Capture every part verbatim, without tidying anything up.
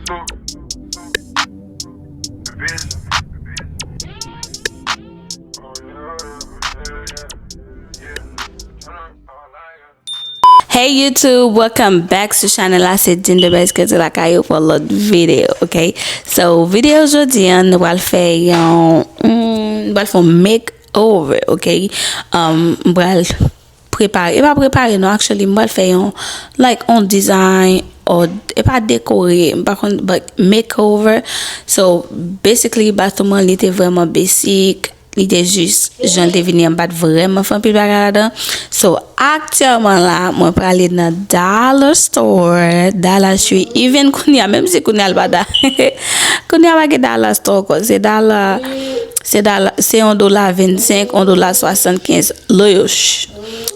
Hey YouTube, welcome back to channel la, se Ginger Best ki lakay ou pou lòt videyo, ok? So, videyo jodi an, nou pral fè yon, mm, nou pral fè yon makeover, ok? Um, m pral prepare, e pa prepare non, actually, m pral fè yon, like, yon design, or, e pa dekore, m pa konn, but makeover. So, basically, bathroom an, li te vrèman basic, li te jis, jan l te vini an, m pa t vrèman fè anpil bagay ladan. So, aktyèlman la, mwen prale nan Dollar Store, Dollar Tree, even kounye a, menm si kounye a l pa da-, kounye a pa gen Dollar Store ankò, se Dollar, se Dollar, se yon dola vennsenk, yon dola swasannkenz, loyoch.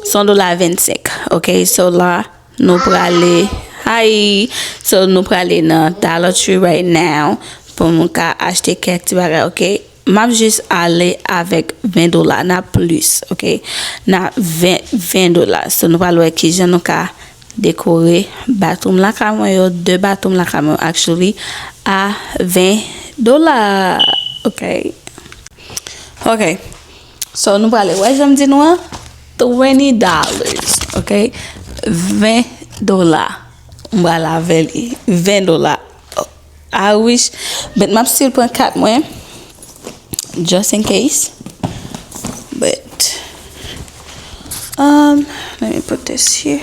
Se yon dola vennsenk, ok? So la, nou prale, hi, so nou prale nan Dollar Tree right now pou nou ka achte kèk ti bagay, ok? M ap jis ale avèk ven dola, not plus, ok? Not ven, ven dola. So nou pral wè kijan nou ka dekore bathroom lakay mwen yo, de bathroom lakay mwen yo, actually, a ven dola, ok? Ok. So, nou prale wè jan m di nou an, twenty dollars, ok? Ven dola. M pral avè li, ven dola. I wish, but m ap still pran kat mwen, just in case. But, um, let me put this here.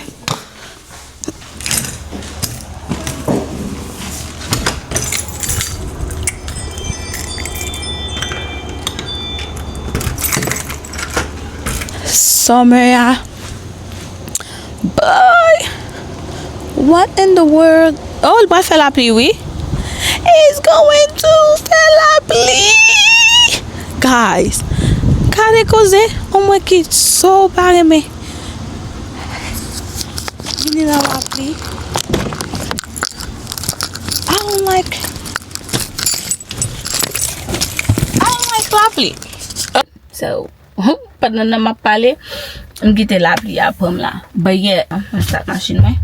Summer a. Boy! What in the world? Oh, li pral fè lapli, wi. It's going to fè lapli! Guys, gade koze, on mwen ki so pa renmen. Vini nan lapli. I don't like, I don't like lapli. So, pandan m ap pale, m kite lapli a pran m la. But yeah, mwen start machin mwen.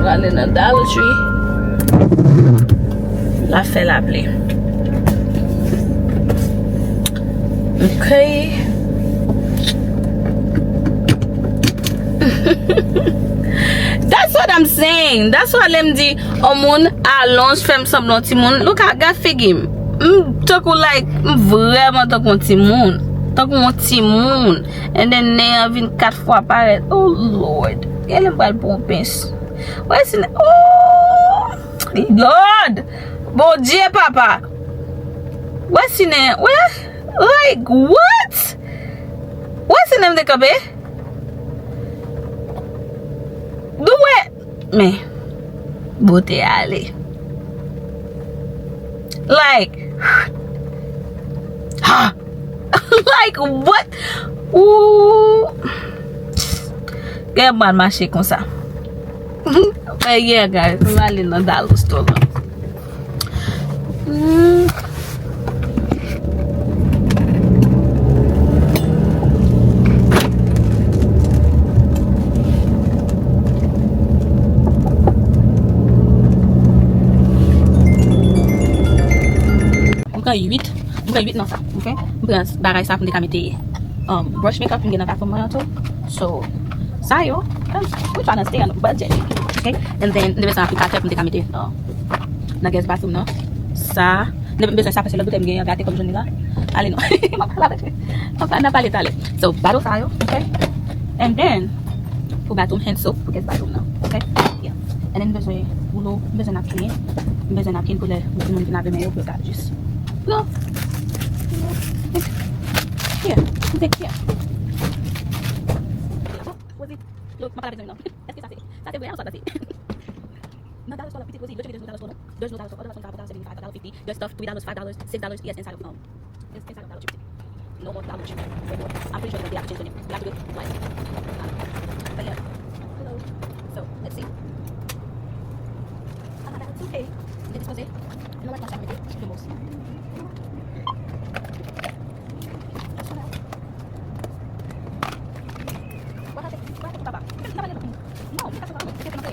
Rale nan Dollar Tree. L ap fè lapli. Ok. That's what I'm saying. That's why lè m di yon moun alonj fè m sanble yon timoun. Look, I got figi m. M tankou like, m vrèman tankou yon timoun. Tankou yon timoun. And then nen an vin kat fwa parèt. Oh Lord. Genlè m pral pran yon pens. Wè si nen. Oh Lord. Bondye papa. Wè si nen. Wè. Like what? Wè si nen m te kanpe. Nou wè. Men, bote ale. Like, ha! Like, what? Ooh. Gen mwen mache konsa. But yeah, guys, m ale nan Dollar Store la. Mm. M pran uit, m pran uit nan sa, ok? M pran bagay sa pou m te ka mete, um, brush makeup, m gen nan kafou mwen an tou. So, sa yo, um, we tryna stay on a budget, ok? And then, m te bezwen aplikatè pou m te ka mete, um, nan guest bathroom nan. Sa, m bezwen sa paske lòt boutèy m genyen an gate kòm jwenn li la. Ale non, m ap pale avèk li. M ap pale talè. So, bado sa yo, ok? And then, pou bathroom hand soap, pou guest bathroom nan, ok? Yeah. And then, m bezwen woulo, m bezwen napkin, m bezwen napkin pou lè moun vin lave men yo, pou yo ka jis. No. Yeah. M te kè. Wozi, yo, m ap pale avèk zanmi nan. Èske sa se, sa se vre? Sa se. Nan dollar store la, pitit Wozi, yo tcheke just no dollar store, non. There's no dollar store. All dollar store, dollar seventy-five, dollar fifty. There's stuff three dollars, five dollars, six dollars, yes, inside of, um, it's inside of dollar tree. No more dollar tree. I'm pretty sure that they have to change the name. They have to do it like, um, but yeah. Hello. So, let's see. I got that too. Hey, get this one. You know what? Watch out with it. The most. What happened? What happened, Papa? No, you got to go. You get the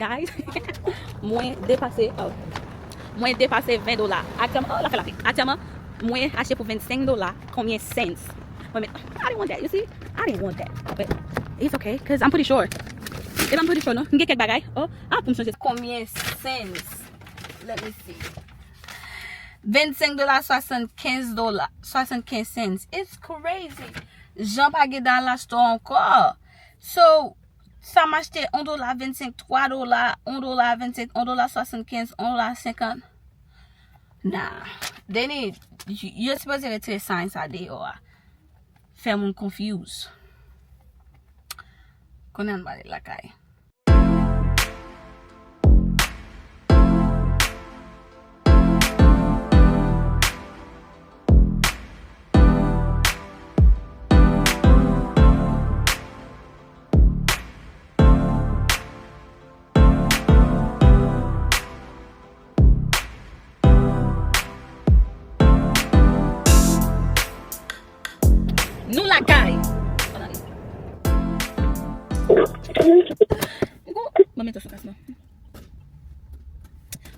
Guys, mwen depase, oh, mwen depase ven dola. Aktyèlman, oh, l ap fè lapli. Aktyèlman, mwen achte pou vennsenk dola. Konbyen cents? Mwen met, I didn't want that, you see? I didn't want that. But it's okay, 'cause I'm pretty sure. If I'm pretty sure, non? M gen kèk bagay. Oh, ah, pou m sonje. Konbyen cents? Let me see. Vennsenk dola, swasannkenz dola, swasannkenz cents. It's crazy. Jan pa gen Dollar Store ankò. So, sa m achte yon dola vennsenk, twa dola, yon dola vennsenk, yon dola swasannkenz, yon dola senkant. Nah. They need, yo sipoze retire sign sa deyò a. Fè moun confuse. Kounye a n prale lakay. Nou lakay. Mwen mete sou kas mwen.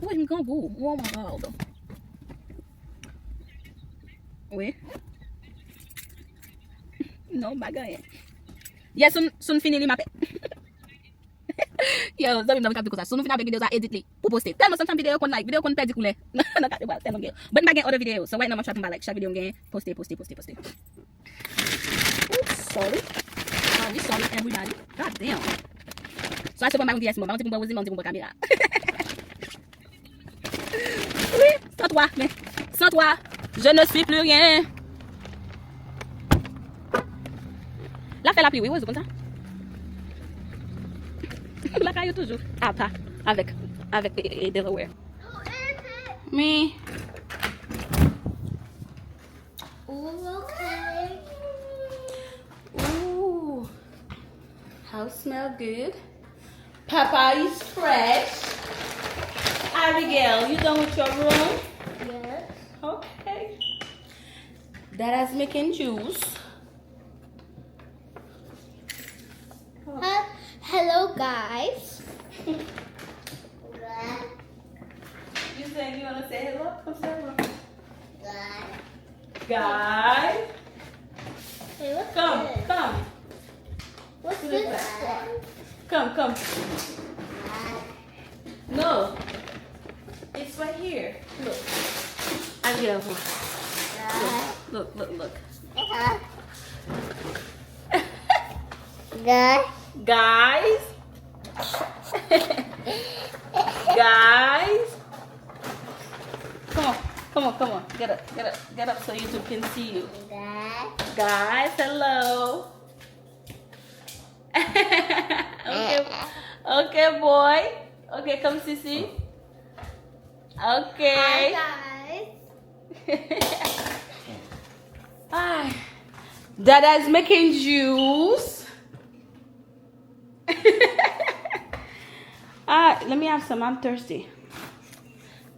Wi, m grangou. Mwen malad. Wi. Non, m pa gen anyen. Yes, si n, si n fini li, m ap Yo, zanmi m nan, m ka di konsa. Si nou fin avèk videyo sa, edit li pou poste. Tèlman sa m fè videyo konn like, videyo konn pèdi koulè nan kate bwa, tèlman gen. But m pa gen other videyo. So right now, m ap try pou m ba like chak videyo m genyen, poste, poste, poste, poste. Oops, sorry. Sorry, sorry, everybody. God damn. So, a se pou m ba yon V S mwen, m pa konn si pou m pran wouzi, m pa konn si pou m pran kamera. Oui, sans toi, mais sans toi, je ne suis plus rien. L ap fè lapli, wi, Rose, ou konn sa? Lakay ou toujou. Apa, avèk, avèk, e, e, e, Delaware. Me. Ooh, okay. Ooh. House smell good. Papa is fresh. Abigail, you done with your room? Yes. Okay. Dada's making juice. He- Hello, guys. You saying you wanna say hello? Come say hello. Guys. Guys. Hey, what's Come, this? Come. What's this for? Come, come. No. It's right here. Look. I get over. Look, look, look, look. Guys. Guys. Guys. Come on, come on, come on. Get up, get up, get up so YouTube can see you. Guys. Guys, hello. Okay, okay, boy. Okay, come, Sisi. Okay. Hi, guys. Hi. Dada is making juice. Ah, let me have some. I'm thirsty.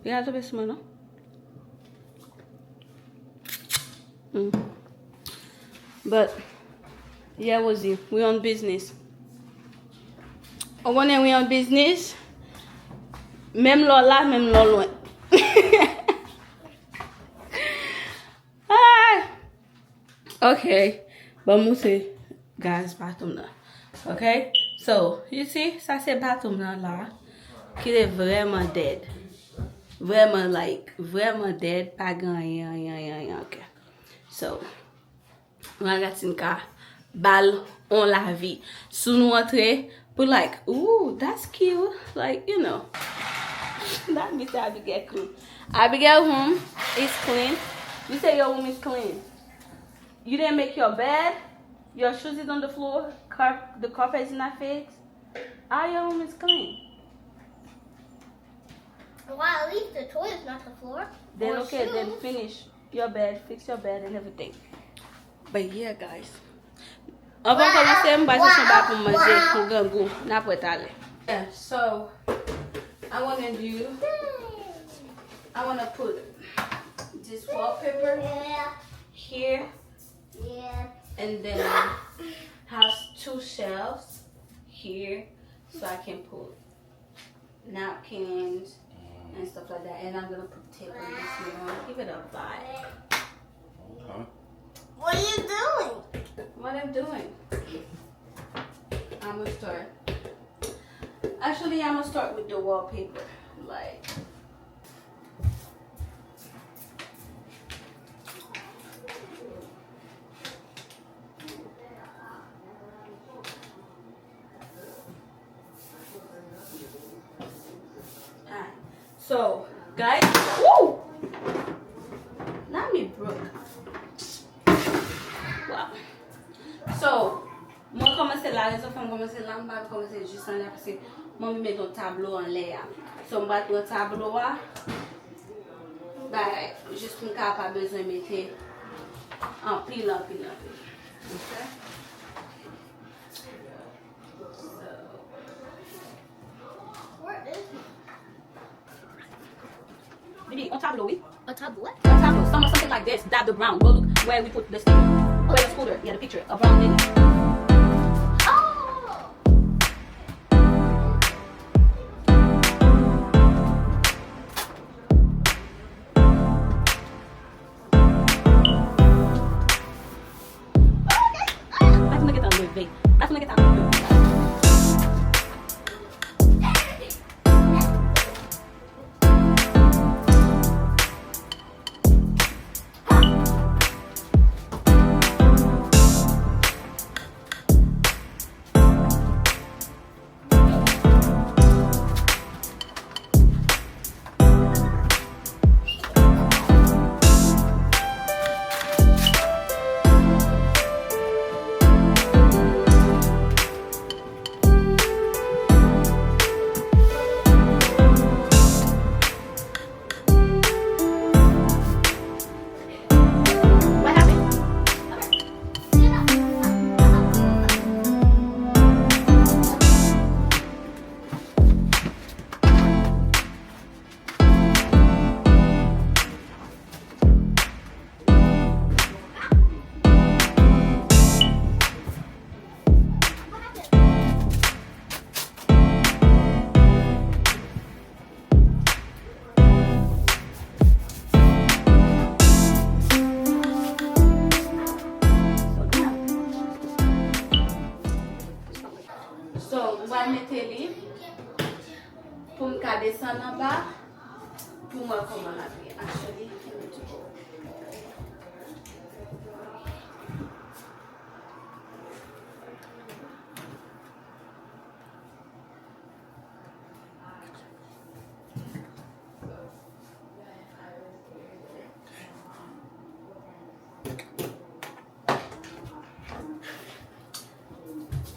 You gotta do this one, no? Mm. But, yeah, Rosie, we on business. Ou konnen we on business. Menm lè w la, menm lè w lwen. Ah! Ok. Ban m montre guys bathroom nan. Ok? So, you see, sa se bathroom nan la. Ki te vrèman dead. Vrèman, like, vrèman dead. Pa gen anyen, anyen, anyen, anyen. Ok. So, Ragatin ka ba l on lavi. Si nou antre, pou like, ooh, that's cute. Like, you know. That mi se Abigail cool. Abigail room is clean. You say your room is clean. You didn't make your bed. Your shoes is on the floor. Car- the carpet is not fixed. Ah, your room is clean. Well, at least the toilet's not the floor. Then okay, then finish your bed, fix your bed and everything. But yeah, guys. Anvan m kòmanse, m pral chèche yon bagay pou m manje, m grangou, n ap wè talè. Yeah, so, I wanna do, I wanna put this wallpaper here, and then have two shelves here, so I can put napkins and stuff like that. And I'm gonna put tape on this one. Give it a vibe. Okay. What are you doing? What I'm doing? I'm gonna start. Actually, I'm gonna start with the wallpaper. Like, Alright. So, guys, woo! Not me, Brooke. Wow. So, mwen kòmanse la, rezon fè m kòmanse la, m pa kòmanse jis anlè, paske mwen met yon tablo anlè a. So, m pral pran tablo a, bay, jis pou m ka pa bezwen mete anpil, anpil, anpil. Ok? Bibi, on tablo, wi. A tablo what? On tablo, some, something like this. Dab the brown. Go look where we put the sticker. Where the scooter? Yeah, the picture. A brown nigga. Oh! Bat yon nèg tan leve. Bat yon nèg tan leve. What happened? So, m pral mete li pou m ka desann anba pou m wè kòman l ap ye. Actually, let me do it.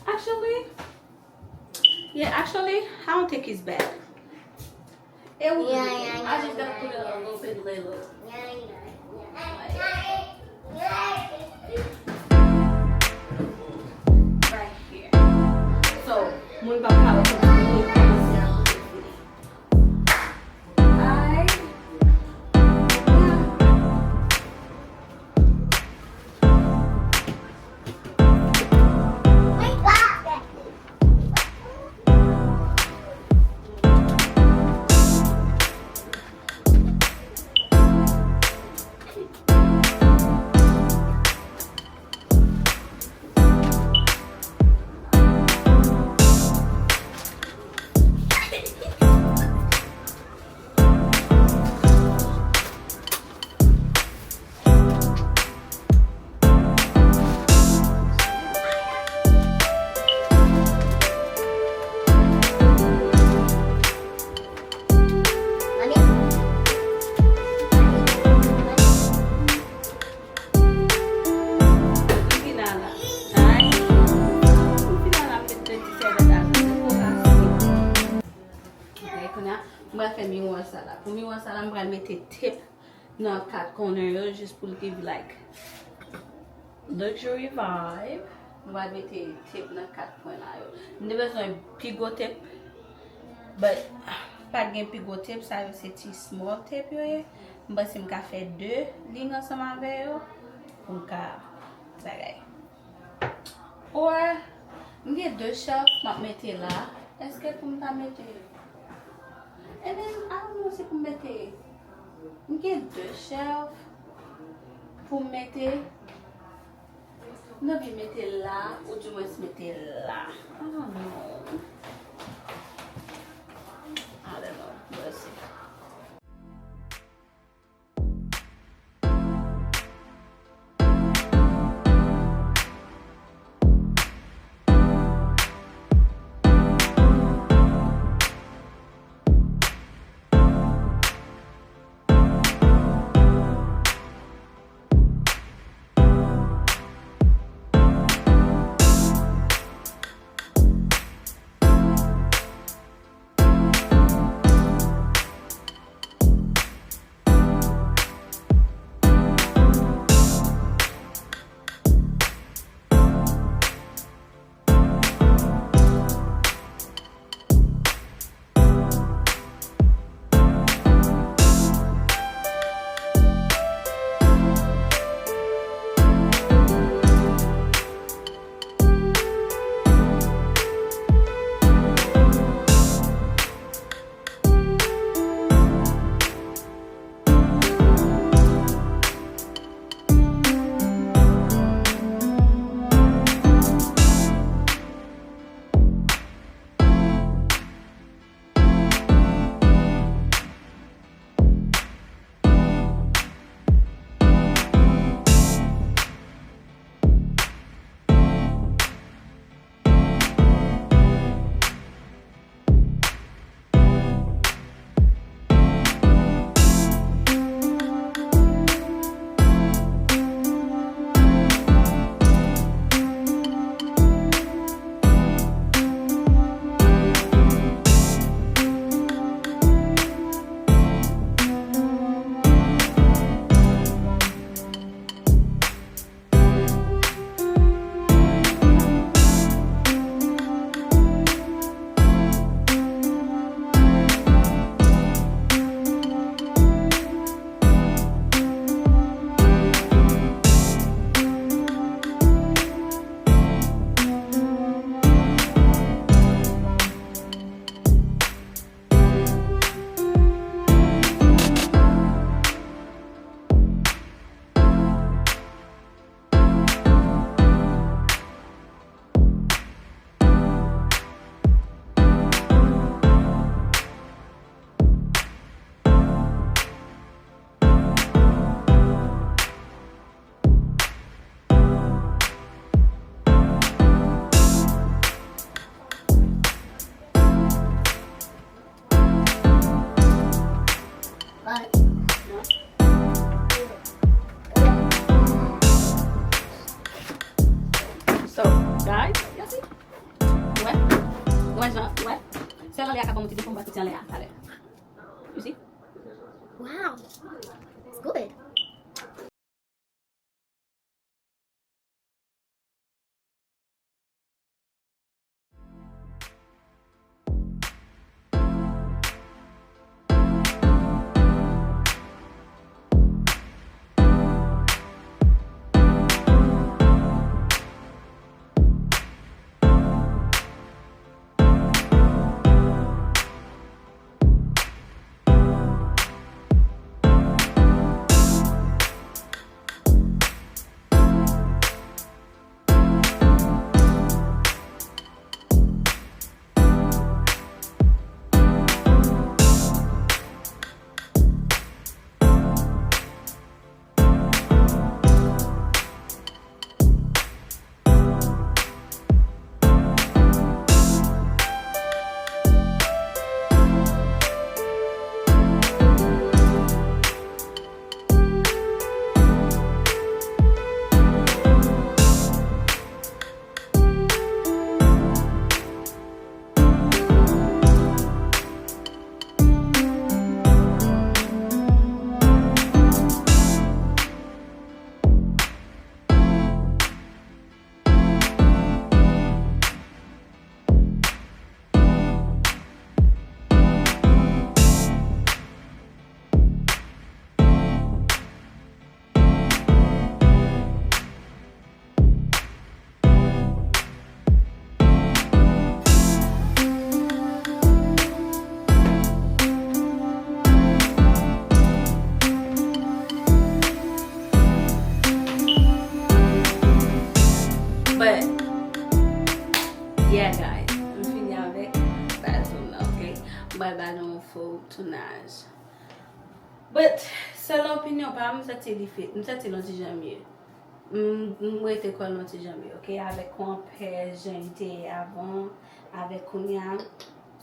Actually, yeah, actually, I don't think it's bad. It will be good. I just gotta put a little bit little. Right here. So, moun pa ka wè kòman moun kòmanse ap fini. Ay. Ok, kounye a, m pral fè miwa sa la. Pou miwa sa la, m pral mete tep nan kat corner yo, jis pou l give, like, luxury vibe. M pral mete tep nan kat kwen la yo. M te bezwen pi gwo tep, but pa t gen pi gwo tep, sa yo se ti small tep yo ye. M panse m ka fè de liy ansanm avè yo pou m ka bagay. Or, m gen de shelf m ap mete la. Èske pou m ta mete And then, I don't know si pou m mete, m gen de chèv pou m mete, m anvi mete la, oudimwens mete la. I don't know. I don't know. We'll see. So, guys, y'all see? Wè? Wè jan, wè? Sèl anlè a ka ban m ti defo, m ba piti anlè a talè. You see? Wow. It's good. Tounaj. But, selon opinyon pa m, m santi li fè, m santi l yon ti jan mye. M, m rete kwè l yon ti jan mye, ok? Avèk konpè jan li te ye avan, avèk kounye a,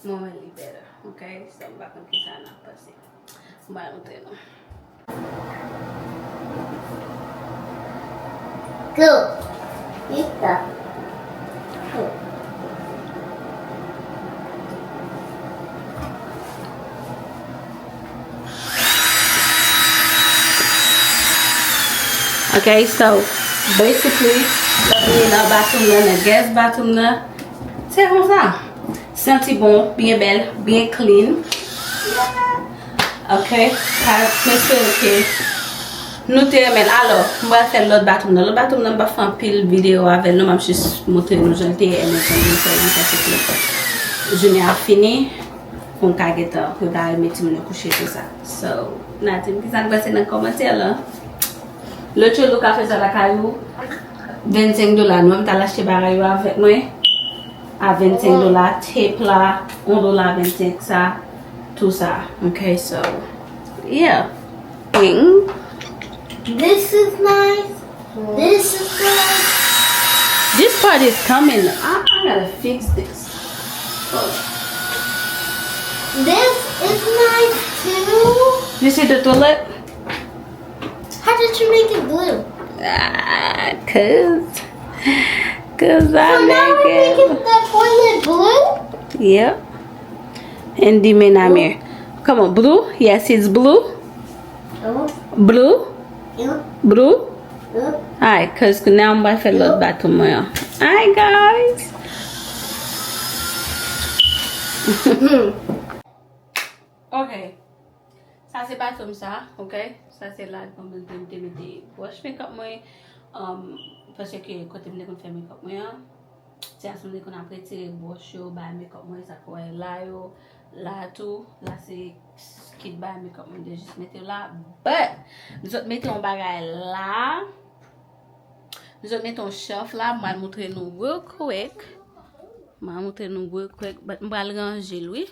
mwen wè li better, ok? So, m pa konn kisa n ap panse. M pral montre nou. Go. Pita. Ok, so, basically, lè m ye nan bathroom nan, nan guest bathroom nan, se konsa. Santi bon, byen bèl, byen clean. Ok, pa, m espere ke nou te renmen l. Alò, m pral fè lòt bathroom nan. Lòt bathroom nan, m p ap fè anpil videyo avè l, non, m ap jis montre nou jan l te ye, and then jan l te fè li, paske jounen ap fini, pou m ka gentan prepare, met timoun yo kouche, tou sa. So, n a di m kisa n panse nan kòmantè la. Lòt jou, ou ka fè sa lakay ou, vennsenk dola. Nou menm, m t al achte bagay yo avèk mwen a vennsenk dola, tape la, yon dola vennsenk sa, tou sa. Ok, so, yeah. Ding. This is nice. This is nice. This part is coming. I, I gotta fix this. Hold on. This is nice too. You see the toilet? How did you make it blue? Ah, cause, cause I So now make we're it. Making the toilet blue? Yep. And the men are here. Come on, blue? Yes, it's blue. Blue? Blue? Alright, cause now m pral fè lòt bathroom mwen an. Alright, guys. Ok. Sa se bathroom sa, ok? Sa se la m te mete brush makeup mwen. Um, paske kote m te konn fè makeup mwen an, se asanm te konn ap retire bwòch yo, bay makeup mwen, sa k wè la yo, la tou, la se kit bay makeup mwen, te jis mete yo la. But, m sot mete yon bagay la. M sot mete yon shelf la, m pral montre nou real quick. M pral montre nou real quick, but m pral ranje l, wi.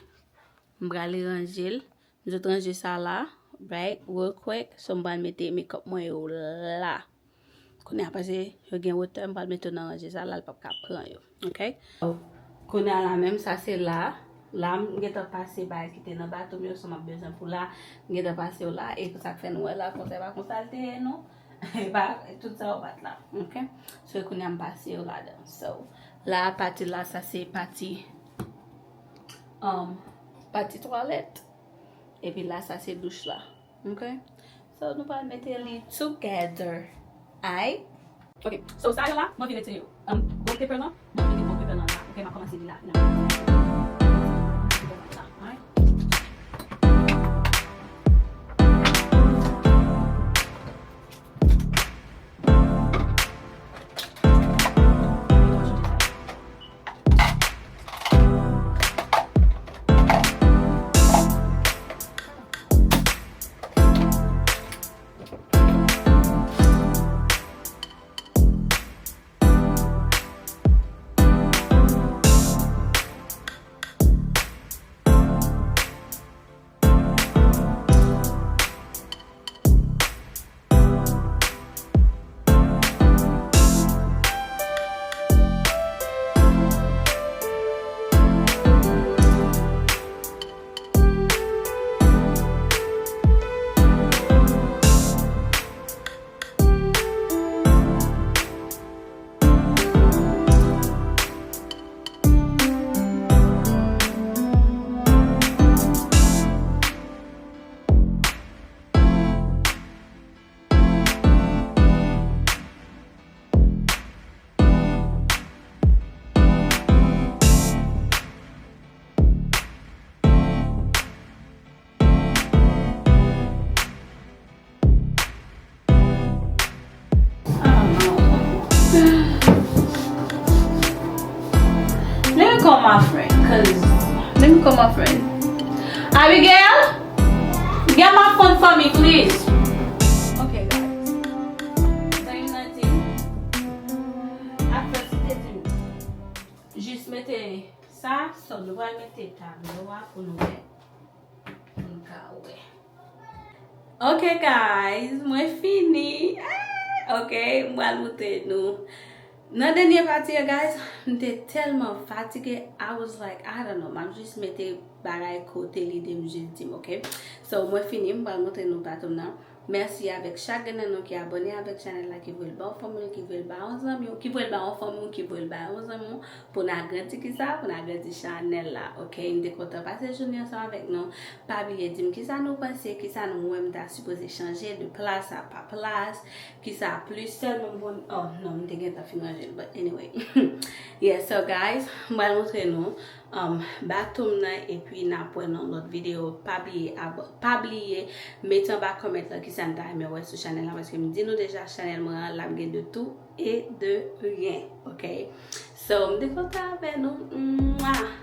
M pral ranje l. M sot ranje sa la, right, real quick. So, m pral mete makeup mwen yo la. Kounye a, paske yo gen wotè, m pral mete yo nan ranje sa la, l p ap ka pran yo. Ok? Kounye a la menm, sa se la. La, m gentan pase bagay ki te nan bato m yo, sa m ap bezwen pou la. M gentan pase yo la, e sa k fè nou wè la, konsa, e pa konsa l te ye, non. E pa tout sa yo bat la. Ok? So, kounye a, m pase yo ladan. So, la, pati la, sa se pati, um, pati twalèt. Epi la, sa se douch la. Ok? So, nou pral mete li together. Aight? Ok. So, sa yo la, mwen vin retire yo. Um, gold paper lan, mwen vin gold paper lan la. Ok, m ap kòmanse li la, finalman. Aight? Let me call my friend, 'cause let me call my friend. Abigail, get my phone for me, please. Okay, guys. Sa yon nati. Apre, se te di nou. Jis mete sa, so nou pral mete tablo a pou nou wè. Ok guys, mwen fini. Ah, ok, m pral montre nou. Nan dènye pati a, guys, m te tèlman fatige. I was like, I don't know, m ap jis mete bagay kote lide m jis di m, ok? So, mwen fini, m pral montre nou baton nan. Mèsi avèk chak grenn nan nou ki abòne avèk chanèl la, ki vle l ba yon fanmi w, ki vle l ba yon zanmi w, ki vle l ba yon fanmi w, ki vle l ba yon zanmi w, pou n agrandi kisa, pou n agrandi chanèl la, ok? M te kontan pase jounen ansanm avèk nou. Pa bliye di m kisa nou panse, kisa nou wè m ta sipoze chanje de plas a pa plas, kisa plis sèlman bon, oh non, m te gentan fin ranje l, but anyway. Yeah, so guys, m pral montre nou um, baton m nan, epi n ap wè nan lòt videyo. Pa bliye, ab- pa bliye mete anba comment la kisa n ta renmen wè sou chanèl la, paske m di nou deja chanèl mwen an, l ap gen de tout e de rien, ok? So, m te kontan avè nou. Mwah!